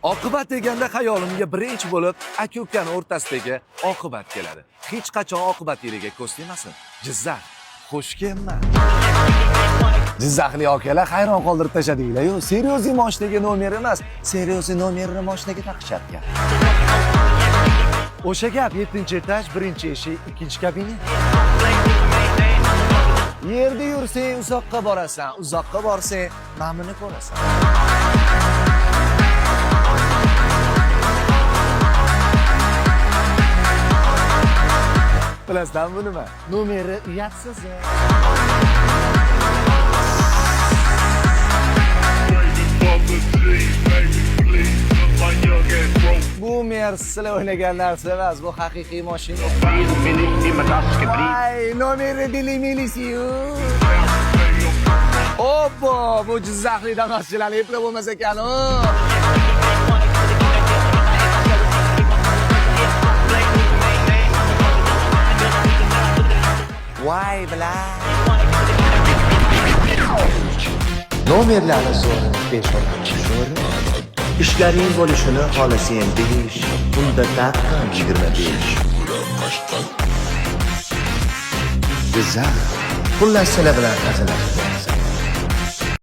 Oqibat deganda xayolimga birinchi bo'lib aka-ukani o'rtasidagi oqibat keladi. Hech qachon oqibat yeriga ko'z tegmasin. Jizzax, xush kelma. Jizzaxlik akalar hayron qoldirib tashladinglar-yu. Серьезный moshinaga nomer emas, серьезный nomerni moshinaga taqisharkan. O'sha gap 7-etaj, 1-eshik, 2-kabinet. Yerda yursang uzoqqa borasan, uzoqqa borsang mamini ko'rasan. Bilasizlarmi bu nima? Nomeri uyatsiz. Bu Mercedes o'ynagan narsa emas, bu haqiqiy mashina. Voy, nomeri dilimilisiyu. Obbo, bu Jizzaxlik damaschilarni eplab bo'lmas ekan u. Voy bila. Nomerlarni zo'ri 5 sho'ri. Ishlaring bo'lishini xohlasang 5, unda taqqa 25. Jizzax. Xullas, sizlar bilan hazillashdim.